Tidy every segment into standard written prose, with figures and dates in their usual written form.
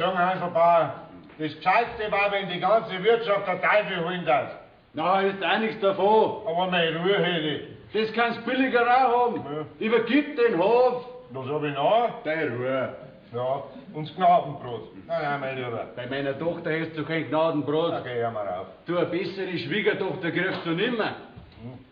sagen, Hansl-Bauer, das Gescheitste war, wenn die ganze Wirtschaft der Teufel holen darf. Na, ist auch nichts davon. Aber meine Ruhe hätte ich. Das kannst du billiger auch haben. Ja. Übergib den Hof. Was hab ich noch? Deine Ruhe. Ja, und das Gnadenbrot. Nein, nein, mein Lieber. Bei meiner Tochter hast du kein Gnadenbrot. Okay, hör mal auf. Du, eine bessere Schwiegertochter kriegst du nimmer.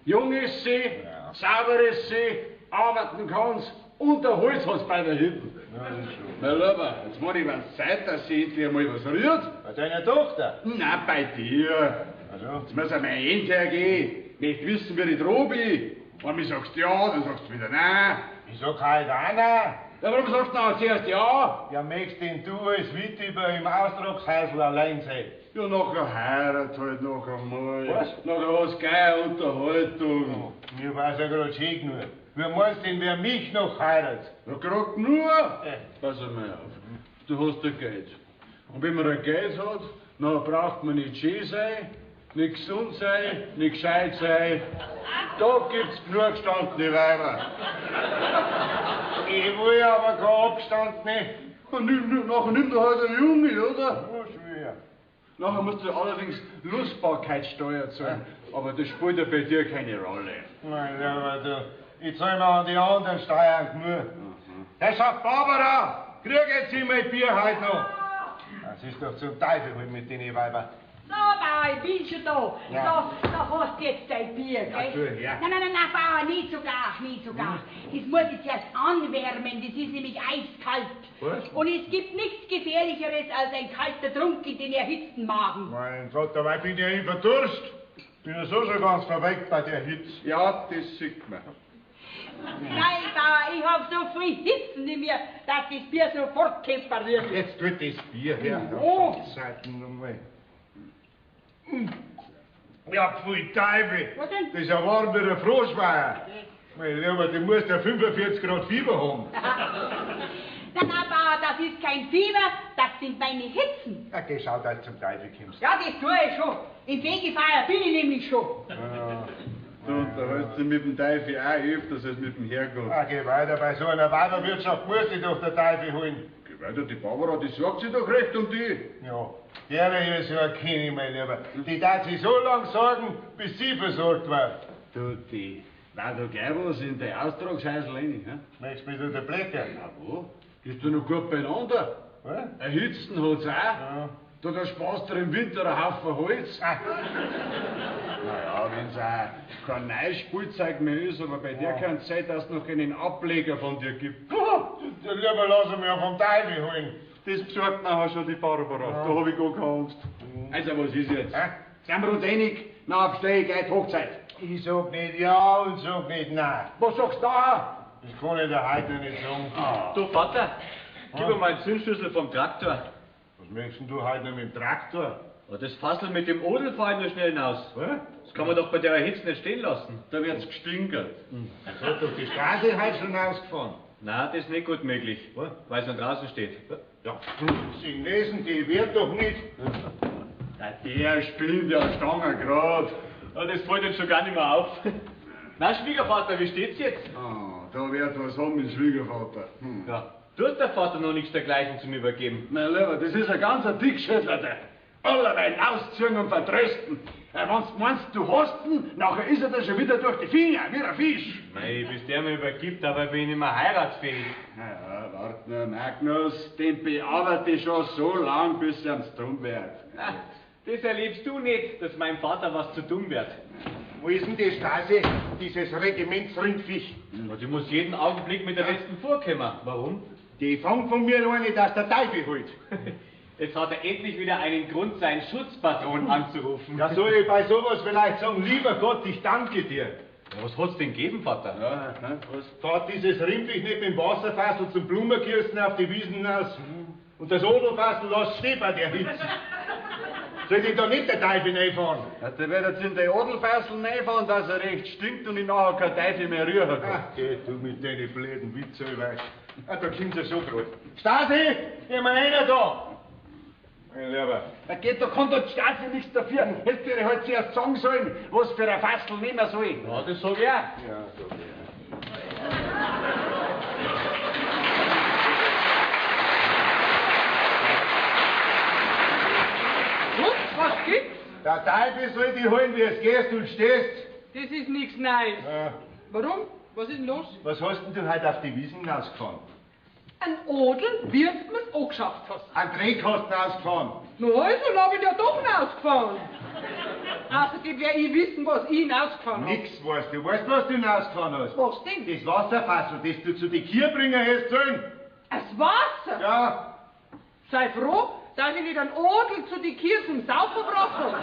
Jung ist sie, Ja. sauber ist sie, arbeiten kann's und der Holz hat's bei der Hütte. Ja, das ist schon. Mein Lieber, jetzt meine ich, wenn's Zeit, dass sie endlich einmal was rührt. Bei deiner Tochter? Nein, bei dir. Also, Jetzt muss ja mein End hergehen. Möcht wissen, wie ich dran bin. Wenn du sagst ja, dann sagst du wieder nein. ich sag halt auch nein. Ja, warum sagst du dann zuerst ja? Ja, möchtest denn du als Witwer im Austragshäusl allein sein? Ja, nachher heirat halt noch einmal. Was? Nachher hast du geile Unterhaltung. Mir war's ja grad schön genug. Wie meinst denn, wer mich noch heiratet? Ja, grad nur. Pass einmal auf. Du hast ja Geld. Und wenn man ein Geld hat, dann braucht man nicht schön sein, nicht gesund sein, nicht gescheit sein. Da gibt's genug gestandene Weiber. Ich will aber keinen Abstand nicht. Und nachher nimmt er halt einen Junge, oder? Was will er? Nachher musst du allerdings Lustbarkeitssteuer zahlen. Aber das spielt ja bei dir keine Rolle. Mein Lieber, du, ich zahl mir an die anderen Steuern genug. Herrschaft Barbara, krieg jetzt ich mein Bier heute noch. Das ist doch zum Teufel holen mit den Weiber. So, Bauer, ich bin schon da. Ja. Da, da hast du jetzt dein Bier, gell? tu her. Nein, nein, nein, nein, Bauer, nicht so gar, nicht so gar. Das muss ich zuerst anwärmen, das ist nämlich eiskalt. Was? Und es gibt nichts Gefährlicheres als ein kalter Trunk in den erhitzten Magen. Mein Gott, dabei bin ich ja immer Durst. Bin ja so schon ganz verweckt bei der Hitze. Ja, das sieht man. Nein, Bauer, ich hab so viel Hitzen in mir, dass das Bier sofort temperiert ist. Jetzt tut das Bier her. Oh. Seiten nochmal. Ja, pfui Teufel. Was denn? Das ist ja warm wie ein Froschweiher. Mein Lieber, du musst ja 45 Grad Fieber haben. Nein, nein, Bauer, das ist kein Fieber, das sind meine Hitzen. Ja, geh, schau, dass du zum Teufel kommst. Ja, das tue ich schon. Im Fegefeuer bin ich nämlich schon. Ja. Du unterhältst dich mit dem Teufel auch öfters als mit dem Herrgott. Ah, geh weiter, bei so einer Weiberwirtschaft muss ich doch der Teufel holen. Geh weiter, die Barbara, die sorgt sich doch recht um die. Ja, der ist ja ein König, mein Lieber. Die darf sich so lange sorgen, bis sie versorgt wird. Du, die war da gleich was in dein Austragshäusl rein, hä? Möchtest du mich da blecken? Na wo? Bist du noch gut beieinander? Was? Erhitzen hat's auch. Ja. Da sparst du im Winter einen Haufen Holz. Ah. Naja, wenn's auch kein neues Spielzeug mehr ist, aber bei dir Ja. kann's sein, dass es noch keinen Ableger von dir gibt. Du, lieber lass mich ja vom Teufel holen. Das besorgt nachher schon die Barbara. Ja. Da hab ich gar keine Angst. Also, was ist jetzt? Hä? Sind wir uns einig? Na, besteh ich gleich die Hochzeit. Ich sag nicht ja und sag nicht nein. Was sagst du da? Das kann ich dir heute nicht sagen. Ah. Du Vater, gib mir mal einen Zündschlüssel vom Traktor. Was möchtest denn du heute noch mit dem Traktor? Oh, das Fassel mit dem Odel fahr ich nur schnell hinaus. Was? Das kann man doch bei der Hitze nicht stehen lassen. Da wird's gestinkert. Das hat doch die Straße heute schon ausgefahren. Na, das ist nicht gut möglich, Was? weil es noch draußen steht. Ja, Sie lesen, die wird doch nicht. Na, der spinnt ja Stange grad. Oh, das fällt jetzt schon gar nicht mehr auf. Na, Schwiegervater, wie steht's jetzt? Ah, da wird was haben mit dem Schwiegervater. Hm. Ja, tut der Vater noch nichts dergleichen zum Übergeben. Mein Lieber, das ist ein ganzer Dickschädler. Allerweil ausziehen und vertrösten. Wenn's meinst, du hast ihn, nachher ist er da schon wieder durch die Finger, wie ein Fisch. Mei, bis der mir übergibt, aber bin ich nicht mehr heiratsfähig. Ja, wart nur, Magnus, den bearbeite ich schon so lang, bis er ans dumm wird. Na, das erlebst du nicht, dass meinem Vater was zu dumm wird. Wo ist denn die Stasi, dieses Regimentsrindviech? Ja, die muss jeden Augenblick mit der letzten vorkommen. Warum? Die fangt von mir eine, dass der Teufel holt. Jetzt hat er endlich wieder einen Grund, seinen Schutzpatron anzurufen. Da soll ich bei sowas vielleicht sagen, lieber Gott, ich danke dir. Ja, was hat's denn gegeben, Vater? Ja, ne, was? Fahrt dieses Rindviech nicht mit dem Wasserfassel zum Blumenkirsten auf die Wiesen hinaus. Und das Odelfassel lässt stehen bei der Hitze. Soll ich da nicht der Teufel reinfahren? Ja, der wird jetzt in die Adelfassel reinfahren, dass er recht stinkt und ich nachher kein Teufel mehr rühren kann. Ach, geh du mit deinen blöden Witze, weißt. Ah, da kommt's ja so grad. Stasi, geh mal einer da! Mein Lieber. Da geht, da kann doch die Stasi nichts dafür. Hätte ich halt zuerst sagen sollen, was für ein Fassel nehmen soll. Ja, das sag ich auch. Ja, so ja. Der Teufel soll dich holen, wie es gehst und stehst. Das ist nichts Neues. Ja. Warum? Was ist denn los? Was hast denn du heute auf die Wiesen rausgefahren? Ein Odel, wie du mir's angeschafft hast. Ein Dreck hast du rausgefahren. Na also, dann hab ich ja doch hinausgefahren. Außerdem wär ich wissen, was ich hinausgefahren hab. Nix weißt du. Weißt du, was du hinausgefahren hast? Was denn? Das Wasserfassel, das du zu den Kierbringen hast sollen. Das Wasser? Ja. Sei froh, dass ich nicht einen Odel zu den Kier zum Saufen gebracht hab.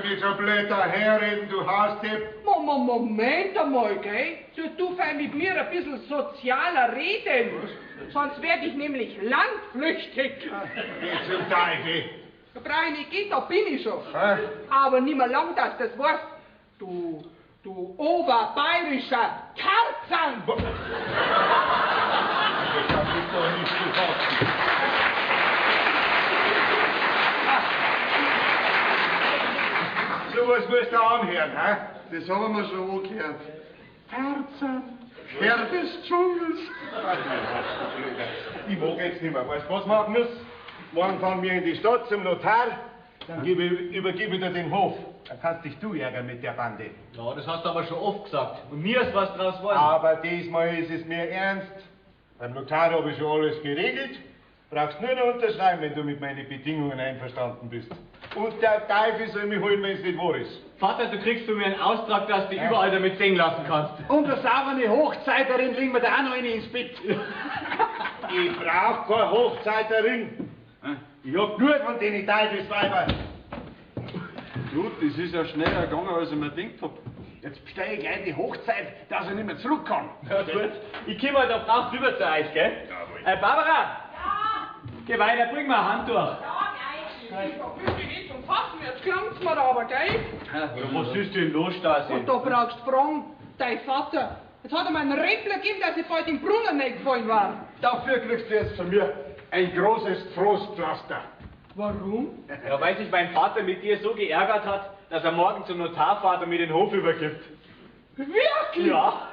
Du nicht so blöd daherreden, du Hausdepp. Moment einmal, gell? Sollst du fein mit mir ein bisschen sozialer reden? Was? Sonst werd ich nämlich landflüchtig. Geh zum Teufel. Da brauch ich nicht gehen, da bin ich schon. Hä? Aber nimmer lang, dass das weißt. Du oberbayerischer Tarzan! Das ist doch nicht zu fassen. So was musst du anhören, hä? Das haben wir schon angehört. Tarzan, Herr des Dschungels. Ich mag jetzt nicht mehr. Weißt du was, Magnus? Morgen fahren wir in die Stadt zum Notar, dann übergebe ich dir den Hof. Dann kannst dich du ärgern mit der Bande. Ja, das hast du aber schon oft gesagt. Und mir ist was draus geworden. Aber diesmal ist es mir ernst. Beim Notar habe ich schon alles geregelt. Brauchst nur noch unterschreiben, wenn du mit meinen Bedingungen einverstanden bist. Und der Teufel soll mich holen, wenn es nicht wahr ist. Vater, du kriegst von mir einen Austrag, dass du dich überall damit sehen lassen kannst. Und eine saubere Hochzeiterin legen wir da auch noch eine ins Bett. Ich brauch keine Hochzeiterin. Ich hab nur von den Teufelsweibern. Gut, das ist ja schneller gegangen, als ich mir gedacht hab. Jetzt bestelle ich gleich die Hochzeit, dass ich nicht mehr zurück kann. Ja, gut. Ich komme halt auf Nacht rüber zu euch, gell? Jawohl. Barbara! Ja? Geh weiter, bring mal ein Handtuch. Ja, gleich. Ich hab wirklich nicht zum Fassen, jetzt klang's mir aber, gell? Ja, was ist denn los, Stasi? Und da brauchst du fragen, dein Vater. Jetzt hat er mir einen Rempler gegeben, dass ich bald im Brunnen reingefallen war. Dafür kriegst du jetzt von mir ein großes Trostpflaster. Warum? Ja, weil sich mein Vater mit dir so geärgert hat, dass er morgen zum Notar fährt und mir den Hof übergibt. Wirklich? Ja.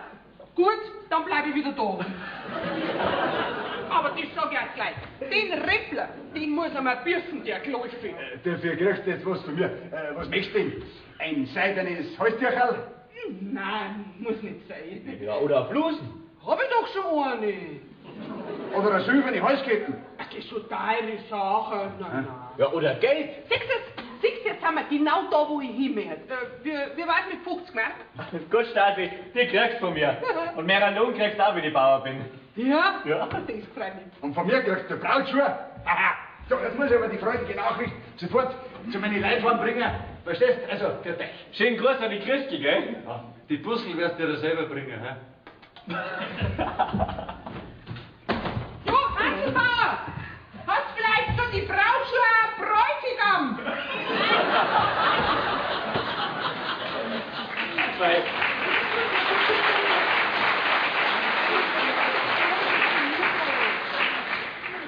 Gut, dann bleib ich wieder da. Aber das sag ich auch gleich. Den Rempler, den muss er mal bürsten, der Gläufe. Dafür kriegst du jetzt was von mir. Was möchtest du denn? Ein seidenes Halstücherl? Nein, muss nicht sein. Ja, oder Blusen. Hab ich doch schon eine. Oder eine silberne Halsketten. Ach, das ist so teure Sache. Nein, nein. Ja, oder Geld. Siehst du, jetzt sind wir genau da, wo ich hin möchte. Wie war's mit 50 Mark? Gut, Stasi, die kriegst du von mir. Und mehr Lohn kriegst du auch, wenn ich Bauer bin. Ja? Ja. Das freut mich. Und von mir kriegst du Brautschuhe. Aha. So, jetzt muss ich aber die freudige Nachricht sofort zu meinen Leitfahren bringen. Verstehst? Also, für dich. Schönen Gruß an die Christi, gell? Ja. Die Bussel wirst du dir selber bringen, hä? Du, Hanselbauer! Hast vielleicht schon die Brautschuhe am Bräutigam?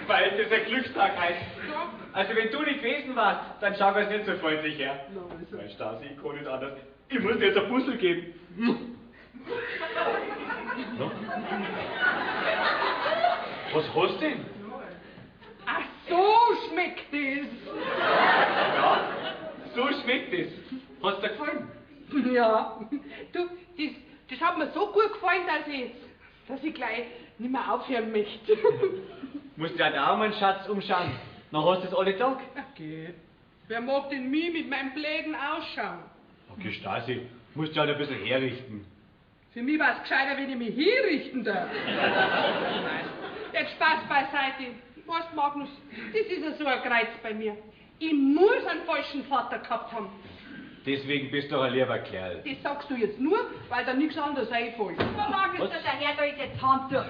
Weil das ein Glückstag heißt. Ja. Also wenn du nicht gewesen warst, dann schau es nicht so freundlich her. No, also. Mein Stasi, ich kann nicht anders. Ich muss dir jetzt ein Puzzle geben. No? Was hast du denn? Ach, so schmeckt es. Ja, so schmeckt es. Hat's dir gefallen? Ja. Du, das hat mir so gut gefallen, dass ich gleich nicht mehr aufhören möchte. Musst du halt auch mal einen Schatz umschauen. Noch hast du es alle Tag. Okay. Wer mag denn mich mit meinem Bläden ausschauen? Okay, Stasi, musst du halt ein bisschen herrichten. Für mich war's gescheiter, wenn ich mich hinrichten darf. Jetzt Spaß beiseite. Weißt, Magnus, das ist ja so ein Kreuz bei mir. Ich muss einen falschen Vater gehabt haben. Deswegen bist du doch ein lieber Kerl. Das sagst du jetzt nur, weil da nichts anderes einfällt. So, Magnus, der Herr, da ist jetzt Handtuch.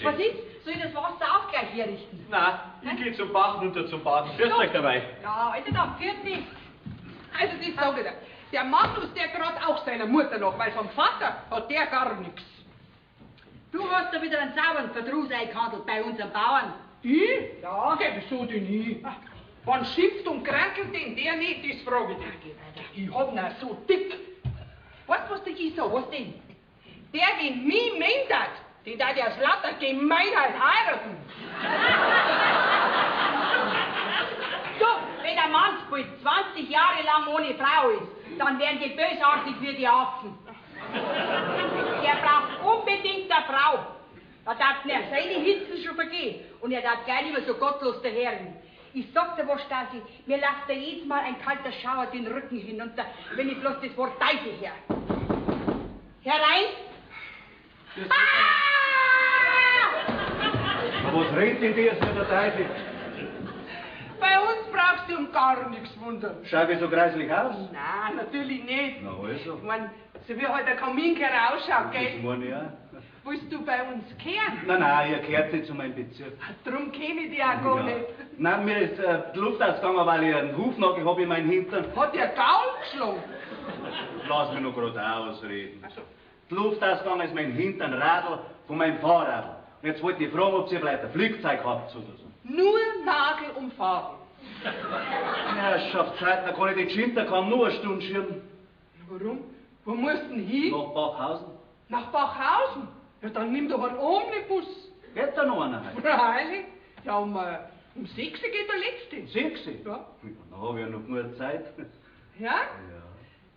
Was ist? Soll ich das Wasser auch gleich herrichten? Nein, ich geh zum Bach runter zum Baden. Führt euch dabei. Ja, also dann führt mich. Also das sag ich dir. Der Magnus, der grad auch seiner Mutter noch, weil vom Vater hat der gar nichts. Du hast da wieder einen sauberen Verdruss eingehandelt bei unseren Bauern. Ich? Ja. Okay, wieso denn ich? Wann schimpft und krankelt denn der nicht, das frage ich dich. Ich hab ihn auch so dick. Weißt du, was der ich sag? Was denn? Der, den mich mindert, den da der aus lauter Gemeinheit heiraten. Du, wenn der Mannsbild 20 Jahre lang ohne Frau ist, dann werden die bösartig wie die Affen. Der braucht unbedingt eine Frau. Da darf mir seine Hitzen schon vergehen und er darf gleich nicht mehr so gottlos daherren. Ich sag dir was, Stasi, mir läuft da jedes Mal ein kalter Schauer den Rücken hinunter, wenn ich bloß das Wort Teufel her. Herein! Ah! Aber was rennt denn dir so der Teufel? Bei uns brauchst du um gar nichts wundern. Schau ich so greislich aus? Nein, natürlich nicht. Na also. Ich mein, so wie halt der Kaminkehrer ausschaut, gell? Das meine ich auch. Willst du bei uns kehren? Nein, nein, ihr gehört nicht zu meinem Bezirk. Drum kenne ich dich auch gar nicht. Nein, mir ist die Luft ausgegangen, weil ich einen Hufnagel habe in meinem Hintern. Hat der Gaul geschlagen? Lass mich noch gerade ausreden. Ach so. Die Luft ausgegangen ist mein Hintern Radl von meinem Fahrrad. Und jetzt wollte ich fragen, ob ihr vielleicht ein Flickzeug habt oder so. Nur Nagel und Faden. Ja, schafft Zeit, dann kann ich den Schinterkamm nur eine Stunde schieben. Warum? Wo musst du denn hin? Nach Bachhausen. Nach Bachhausen? Ja, dann nimm doch einen Omnibus. Geht da noch einer heute? Freilich. Ja, um 6 geht der letzte. 6? Ja. Ja, dann hab ich ja noch genug Zeit. Ja? Ja.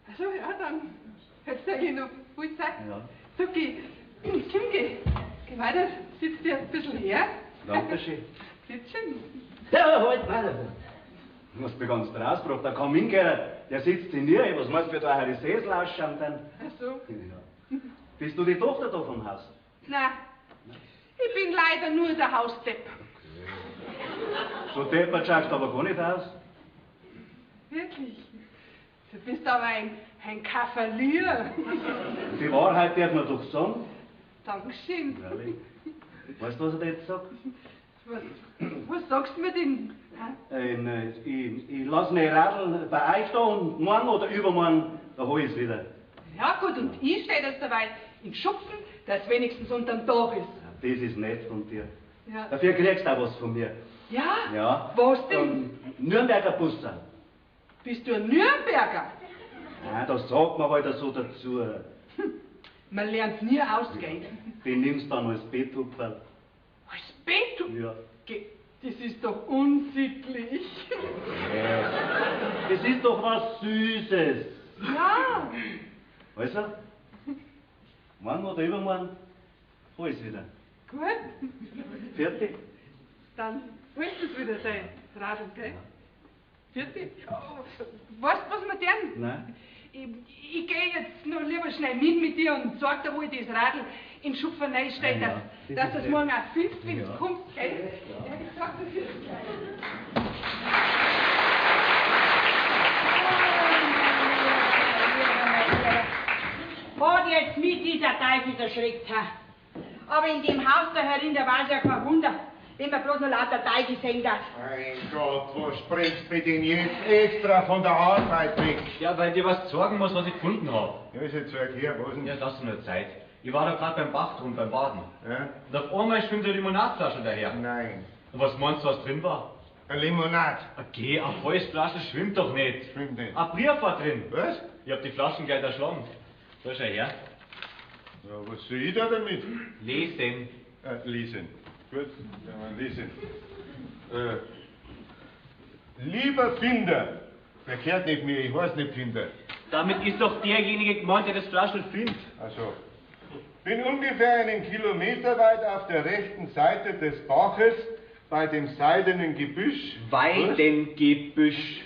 Also, ja, dann hättest du eigentlich noch viel Zeit. Ja. Du, geh, komm, geh. Geh weiter, sitz dir ein bisschen her. Dankeschön. Bittschön. Ja, halt, nein. Du hast mich ganz rausgebracht. Der Kaminkehrer, der sitzt in ihr. Was meinst du, wie da eure Sessel ausschauen dann? Ach so. Ja. Bist du die Tochter da vom Haus? Nein, ich bin leider nur der Hausdepp. Okay. So deppert schaust du aber gar nicht aus. Wirklich? Du bist aber ein Kavalier. Die Wahrheit darf man doch sagen. Dankeschön. Freilich. Weißt du, was ich dir jetzt sag? Was sagst du mir denn? Ich lass mein Radl bei euch da und morgen oder übermorgen, da hol ich's wieder. Ja gut, und ich steh das dabei in Schupfen, dass wenigstens unterm Dach ist. Ja, das ist nett von dir. Ja. Dafür kriegst du auch was von mir. Ja? Ja. Was denn? Nürnberger Busse. Bist du ein Nürnberger? Nein, das sagt man halt so dazu. Man lernt nie aus, gell? Den nimmst du dann als Betthupferl. Als Betthupferl? Ja. Geh, das ist doch unsittlich. Ja. Das ist doch was Süßes. Ja. Also, morgen oder übermorgen, hol ich's wieder. Gut. Fertig. Dann holst du's wieder, dein Radl, gell? Fertig. Oh, weißt du, was wir tun? Nein. Ich geh jetzt noch lieber schnell mit dir und zeig dir, wo ich das Radl in den Schupfen reinstelle, Ja, ja. dass du es morgen auch findest, wenn du Ja. kommst, gell? Ja, ich sag das jetzt gleich. Hat jetzt mit dieser Teufel erschreckt, ha? Aber in dem Haus da herin, da war's ja kein Wunder, wenn man bloß noch lauter Teufel sehen darf. Mein Gott, was springst du denn jetzt extra von der Arbeit weg? Ja, weil dir was zeigen muss, was ich gefunden hab. Ja, ist jetzt zeig her, was denn? Ja, das ist nur Zeit. Ich war da gerade beim Bach drum, beim Baden. Ja? Und auf einmal schwimmt eine Limonadflasche daher. Nein. Und was meinst du, was drin war? Eine Limonade. Okay, eine volles Flasche schwimmt doch nicht. Schwimmt nicht. Ein Brief war drin. Was? Ich hab die Flaschen gleich erschlagen. Da schau her. Ja, was soll ich da damit? Lesen. Lesen. Gut, dann lesen. Lieber Finder, wer gehört nicht mir, ich weiß nicht Finder. Damit ist doch derjenige gemeint, der das Flaschel findet. Also, bin ungefähr einen Kilometer weit auf der rechten Seite des Baches bei dem seidenen Gebüsch. Weidengebüsch.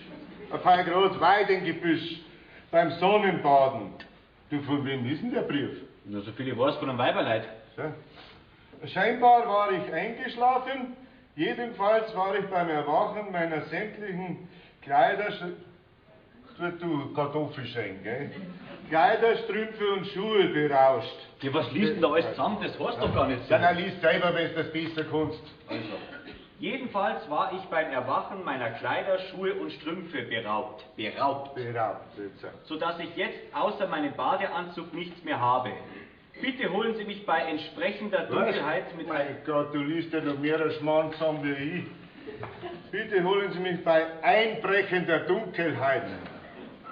Auf ein groß Weidengebüsch beim Sonnenbaden. Du, von wem ist denn der Brief? Na, so viel ich weiß, von einem Weiberleid. So. Scheinbar war ich eingeschlafen, jedenfalls war ich beim Erwachen meiner sämtlichen Kleider, du Kartoffelschein, gell? Kleiderstrümpfe und Schuhe berauscht. Ja, was liest denn da alles zusammen? Das heißt doch gar nicht so. Ja, na, liest selber, wenn du das besser kannst. Also, jedenfalls war ich beim Erwachen meiner Kleider, Schuhe und Strümpfe beraubt. Beraubt. Beraubt, jetzt. Sodass ich jetzt außer meinem Badeanzug nichts mehr habe. Bitte holen Sie mich bei entsprechender Dunkelheit mit Mein Gott, du liest ja noch mehr Schmarrn zusammen wie ich. Bitte holen Sie mich bei einbrechender Dunkelheit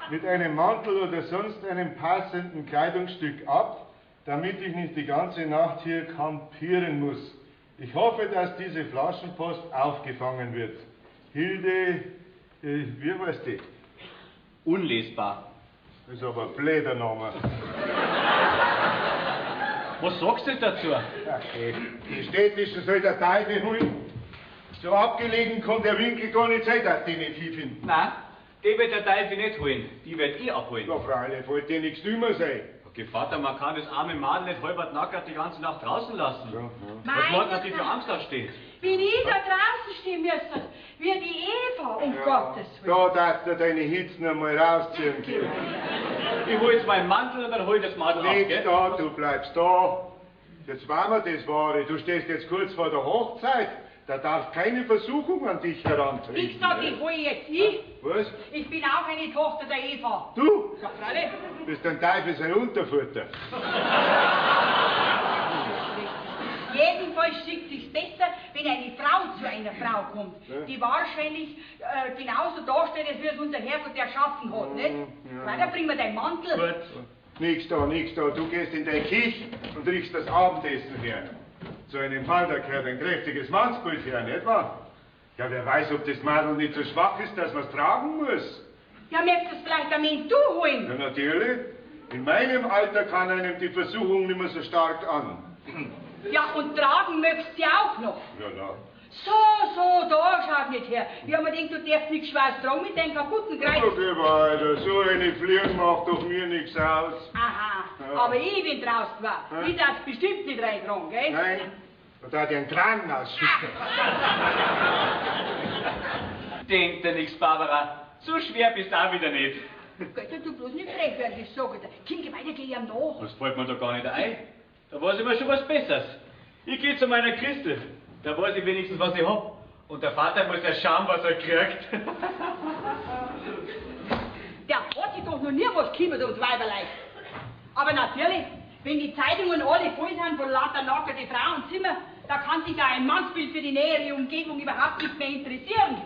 mit einem Mantel oder sonst einem passenden Kleidungsstück ab, damit ich nicht die ganze Nacht hier kampieren muss. Ich hoffe, dass diese Flaschenpost aufgefangen wird. Hilde, Wie heißt die? Unlesbar. Das ist aber ein blöder Name. Was sagst du denn dazu? Okay. Die Städtischen soll der Teufel holen. So abgelegen kann der Winkel gar nicht sein, dass die nicht hinfinden. Nein, die wird der Teufel nicht holen. Die werd ich abholen. Ja, freilich, wollte dir nichts dümmer sein. Okay, Vater, man kann das arme Madel nicht halbert nackert die ganze Nacht draußen lassen. Ja, ja. Was meint man, die für Angst da steht? Wenn ich da draußen stehen müsste, wie die Eva, um Gottes Willen. Da darfst du deine Hitzen einmal rausziehen. Kind. Ich hol jetzt meinen Mantel und dann hol ich das Madel ab, Nix gell? da, du bleibst da. Jetzt war mir das Wahre. Du stehst jetzt kurz vor der Hochzeit. Da darf keine Versuchung an dich herantreten. Ich sag, ich hol jetzt ich. Was? Ich bin auch eine Tochter der Eva. Du Ja, freilich. bist ein Teufel sein Unterfutter. Jedenfalls schickt sich's besser, wenn eine Frau zu einer Frau kommt, Ja. die wahrscheinlich genauso dasteht, als wie es unser Herrgott erschaffen hat, nicht? Ja. Weiter bring mir deinen Mantel. Gut. Nix da, nix da. Du gehst in dein Küche und riechst das Abendessen her. Zu einem Fall, da gehört ein kräftiges Mannsbild her, nicht wahr? Ja, wer weiß, ob das Madel nicht so schwach ist, dass man's tragen muss. Ja, möchtest du vielleicht am Ende du holen? Ja, natürlich. In meinem Alter kann einem die Versuchung nicht mehr so stark an. Ja, und tragen möchtest du sie auch noch. Ja, na. So, so, da schaut nicht her. Ich hab mir gedacht, du darfst nichts Schweres tragen mit deinem kaputten Kreuz. So, geh weiter. So eine Fliegen macht doch mir nichts aus. Aha, Ja. aber ich bin draußen war. Ja. Ich darf's bestimmt nicht reintragen, gell? Nein, da darf ich einen Kran ausschicken. Denk dir nichts, Barbara. So schwer bist du auch wieder nicht. Gell, du bloß nicht frech werden, das sag ich dir. Kind, geh weiter, geh ihm nach. Das fällt mir doch gar nicht ein. Da weiß ich mir schon was Besseres. Ich geh zu meiner Christel. Da weiß ich wenigstens, was ich hab. Und der Vater muss ja schauen, was er kriegt. Der hat sich doch noch nie was gekümmert ums Weiberleid. Aber natürlich, wenn die Zeitungen alle voll sind von lauter nackerte Frauenzimmer, da kann sich ja ein Mannsbild für die nähere Umgebung überhaupt nicht mehr interessieren.